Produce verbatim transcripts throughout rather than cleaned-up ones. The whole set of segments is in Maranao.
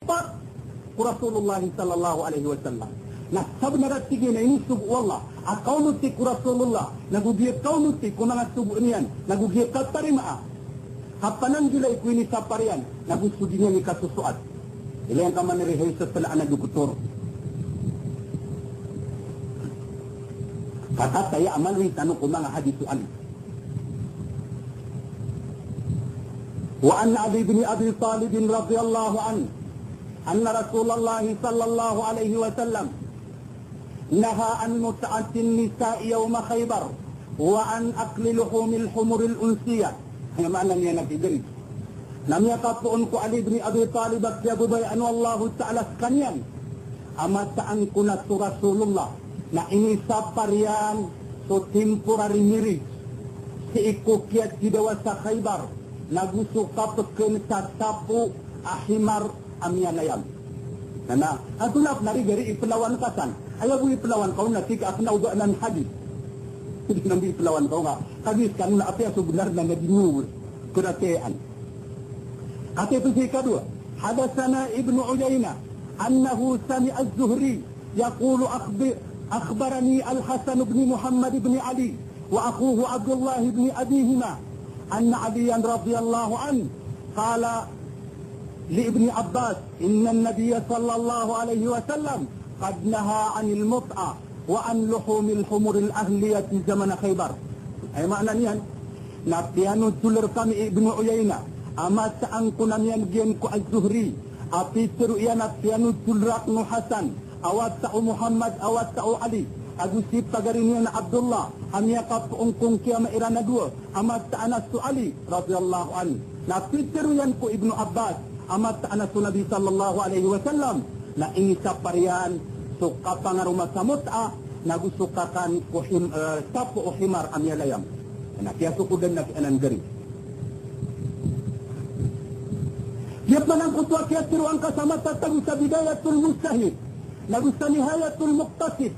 Pat ko Rasulullah sallallahu alaihi wasallam. Na sabnar a tig iyan a inisogo o Allah a kaonoti ko Rasulullah, nago giya kaonoti ko manga sogo niyan, nago giya katarimaa, kapananggilai ko inisapar iyan, nago so di niyan ikasosoat. Ilay angka man a rihay sa sala a doktor. Katataya a maloy tano ko manga hadis o Ali. Wa an Ali bin Abi Talib radhiyallahu anhu anna Rasulullah sallallahu alaihi wasallam naha an mut'atin nisa'i yawma Khaybar wa an akli luhumil humuril unsiyah. Aya maana niyan a tig iyan, na miyakapoon ko Ali bin Abi Talib a kiyababayaan o Allahu Ta'ala skaniyan a mataan ko na so Rasulullah na inisapar iyan so temporary marriage sii ko kiyatidawa sa Khaybar, nago so kapeken sa tapo a himar a miyalayam. Na, na, antonaa pn a ri gari ipelawan ka san? Aya bo ipelawan ka on na tig a kna o ba anan hadis. Di na bo ipelawan ka on ka, kagiya skano na apiya so benar na di niyo peratiyayaan. Katii pn sa ikadowa, haddathana Ibnu Uyaynah annahu sami'a Az-Zuhri yaqulu akhbi-, akhbarani Al-Hasan ibn Muhammad ibn Ali wa akhuhu Abdullah ibn abihima anna Aliyan radhiyallahu anhu qala li Ibni Abbas, innan Nabiyya sallallahu alaihi wasallam qad naha anil mut'ah wa an luhumil humuril ahliyati zamana Khaybar. Aya maana niyan na piyanothol rkami i Ibnu Uyaynah a mataan ko na miyaneg iyan ko Az-Zuhri a pitharo iyan a piyanothol rakn o Hasan a wata o Muhammad a wata o Ali, ago si pagari niyan a Abdullah, a miyakapoon ko ngkiyamaa iran a dowa a mataan a so Ali radhiyallahu anhu. Na pitharo iyan ko Ibnu Abbas a mataan a so Nabi sallallahu alaihi wasallam na inisapar iyan so kapangaroma sa mut'ah, nago so kakan ko him-, eh, tapo o himar a miyalayam. Na kiyasokodan na ki anan gari. Giya pman angkoto a kiyatharo angka sa matatago sa Bidayatul Mujtahid nago sa Nihayatul Muqtasid.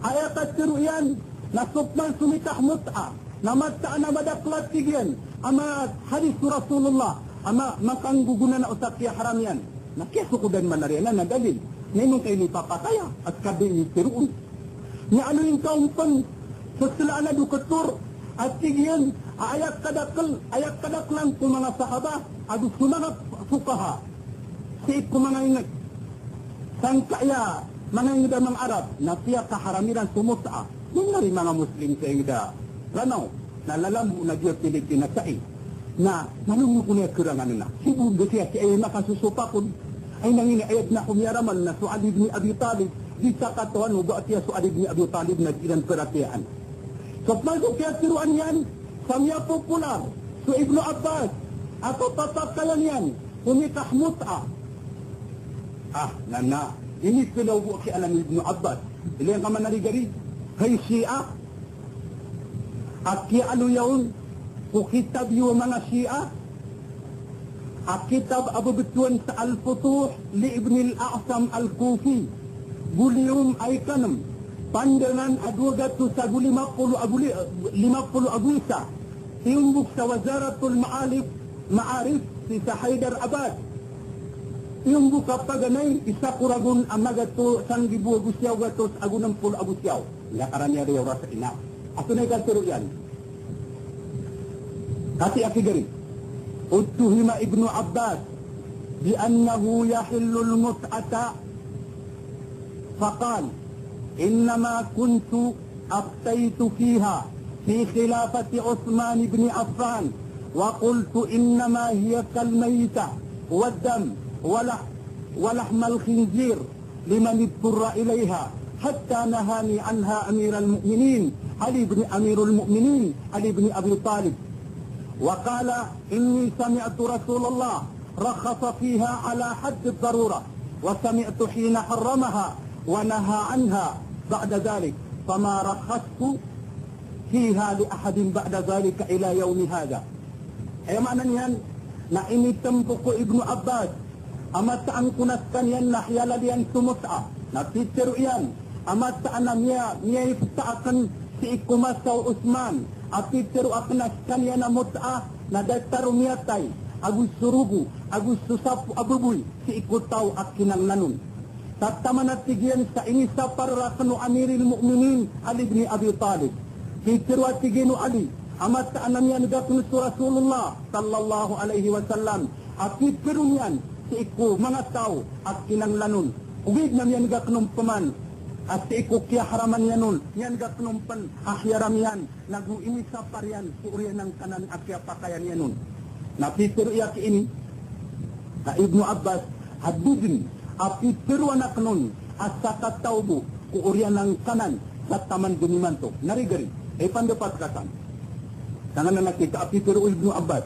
Aya katharo iyan na so pman so nikah mut'ah na mataan a madakl a tig iyan a ma-, hadis o Rasulullah a ma-, makanggogonanao sa kiyaharam iyan. Na kiyasokodan man ari anan a dalil. Na ino ngka inipapakay a ska di ini tharoon. Miyaaloy ngka on pn sa sala a doktor a tig iyan a aya kadakl, aya kadaklan ko manga sahaba ago so manga fuqaha sii ko manga ingd sangkaya manga ingd a manga Arab na piyakaharam iran so mut'ah. Manga ari manga Muslim sa ingd a Ranaw na lalambo na giya Pilipina sa i. Na, na ino ngka ini a kerangan na. Sii bo gasi a si aya makasosopak on. Ay nangini a aya dn a komiyaramal na so Ali bin Abi Talib, di sakataw o ba apiya so Ali bin Abi Talib na di iran peratiyayaan. So pman so kiyatharoa niyan sa miyapopular so Ibnu Abbas a kapapakay niyan ko nikah mut'ah. Ah, na, na, ini pelaw bo ki anan i Ibnu Abbas. Ilay angka man a rigari, hay Shia, a kiyaaloya on ko kitab iyo a manga Shia, a kitab a bebetowan sa Al-Futuh li Ibn al-A'sam Al-Kufi, volume a ikanem, pandanan a dowa gatos ago lima polo ago li-, lima polo ago isa, tiyombok sa Wazaratul Ma'arif, Ma'arif, sii sa Hyderabad. Tiyombok a paganay, isa ko ragon a magatos, sanggibo ago siyaw gatos ago nem polo ago siyaw. Aya karani a riyaw rasa ina. Antonaa i katharo iyan? Katii a kigari. Uttuhima Ibnu Abbas bi annahu yahillul mut'ata, faqal, innama kuntu aftaytu fiha fi khilafati Uthman ibn Affan, wa qultu innama hiya kal maytah wad dam wa lah-, wa lahmal khinzir liman idturra ilayha, hatta nahani anha Amiral Mu'minin Ali ibn, Amirul Mu'minin Ali ibn Abi Talib. Wa qala, inni sami'tu Rasulallah rakhasa fiha ala haddid darurah, wa sami'tu hina harramaha wa naha anha ba'da dhalik, fama rakhastu fiha li ahadin ba'da dhalika ila yawmi hadha. Aya maana niyan na initempo ko Ibnu Abbas a mataan ko na skaniyan na hiyalal iyan so mut'ah. Na pitharo iyan a mataan a miya-, miyaifta aken sii ko masa o Uthman a pitharo aken a skaniyan a mut'ah na datar o miyatay ago so rogo, ago so sapo a baboy, sii ko taw a kinanglan on. Sa taman a tig iyan sa inisapar rakn o Amirul Mu'minin Ali ibn Abi Talib. Pitharo a tig iyan o Ali a mataan a miyaneg akn so Rasulullah sallallahu alaihi wasallam a pitharo niyan sii ko manga taw a kinanglan on. Ogaid na miyaneg akn on pman a sii ko kiyaharaman iyan on, miyaneg akn on pn a hiyaram iyan, nago inisapar iyan ko oriyan angkanan a kiyapakayan iyan on. Na pitharo iyan ki ini, ka Ibnu Abbas, a di dn a pitharoan akn on a sakataw bo ko oriyan angkanan sa taman dn imanto. Na rigari, ipandapat ka san. Sangkanan a kitaw a pitharo o Ibnu Abbas.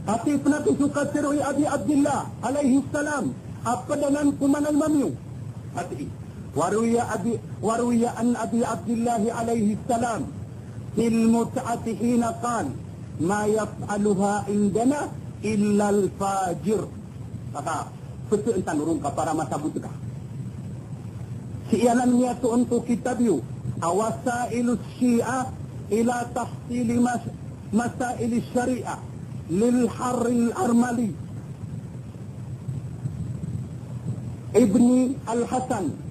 Katii pn a so katharo i Abi Abdillah alayhis salam a pd anan ko manga imam iyo. Katii. Wa ruwiya Abi, wa ruwiya an Abi Abdillah alayhis salam fil mut'ati hina qal, "Ma yaf'aluha indana illal fajir." Maka, ptn tano ron ka para masabot ka. Sii anan miyatoon ko kitab iyo a Wasailus Shia ila Tahsili Mas-, Masaili Shariah lil Harril Armali Ibni Al-Hasan.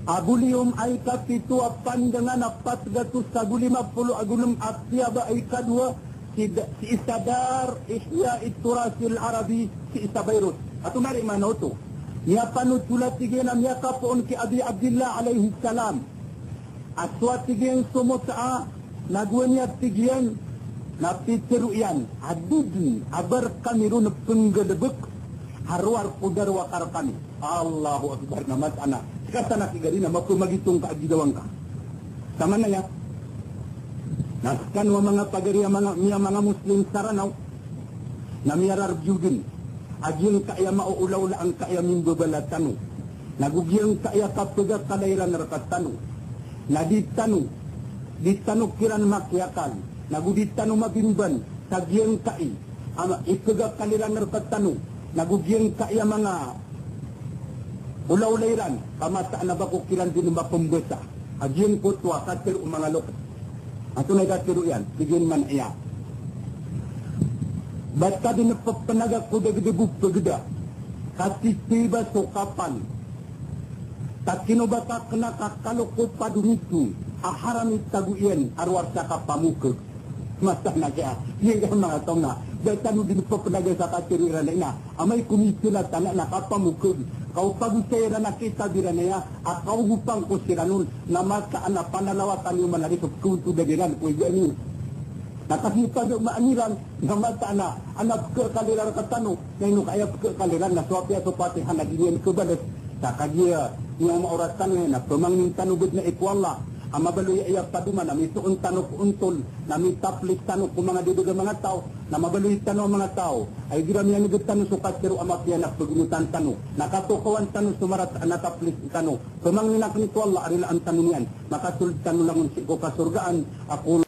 A boliyom a ikapito a pandangan a pat gatos ago lima polo ago nem a tiyaba a ikadowa, sii da-, sii sa Dar Ihya it-Turath al-Arabi sii sa Beirut. Antonaa i maana oto? Miyapanothol a tig iyan a miyakapoon ki Abi Abdillah alayhis salam a so a tig iyan so mut'ah, na gowani a tig iyan, na pitharo iyan a di dn a ba rkami ron pnggalbk a rowar ko darowaka rkami. Allahu Akbar. Na mataan a ska san a tig ari na mapamagitong ka a ginawa ngka. Samanaya na skano a manga pagari a manga, miya manga Muslim sa Ranaw, na miyararbiyo dn a giyangkai a maoolaola angkai a mimbabala tano, nago giyangkai a kapagakala iran rktano, na di tano, di tano kiran makiyakal, nago di tano mabimban sa giyangkai a ma-, ipagakal iran rktano, nago giyangkai a manga olaola iran, ka mataan a ba ko kiran dn mapmbasa a giyangkoto a katharo o manga lokes. Antonaa i katharo iyan? Tig iyan man aya, ba ta dn ppnaga ko dagdag o pgda, ka titho i ba so kapal, ta kino ba ta kna ka kalo ko padonito a haram i tago iyan a rowar sa kapamokg. Mataan a kiya, giyangkai a manga taw na, ba tano dn ppnaga sa katharo iran a ina, amay ko mipila tano na kapamokg, ka o pagosay iran a kitab iran aya a kaogopan ko siran on, na mataan a panalawatan iyo man a di pkhaontodan iran ko iga niyo. Na kagiya pagamaan iran, na mataan a, ana pkhakal iran rktano, na ino ka aya pkhakal iran na so apiya so Fatiha na di niyan khabales. Sa kagiya niyan maoratan na pmangnin tano badn ai ko Allah a mabaloy a aya padoman a mitoon tano ko ontol, na mitaplis tano ko manga dadaga manga taw, na mabaloy tano a manga taw a igira miyaneg tano so katharo a mapiya na pagonotan tano, na katokawan tano so marata a nataplis tano. Pmangnin akn ko Allah a rilaan tano niyan, makasold tano langon sii ko kasorgaan. Aqulu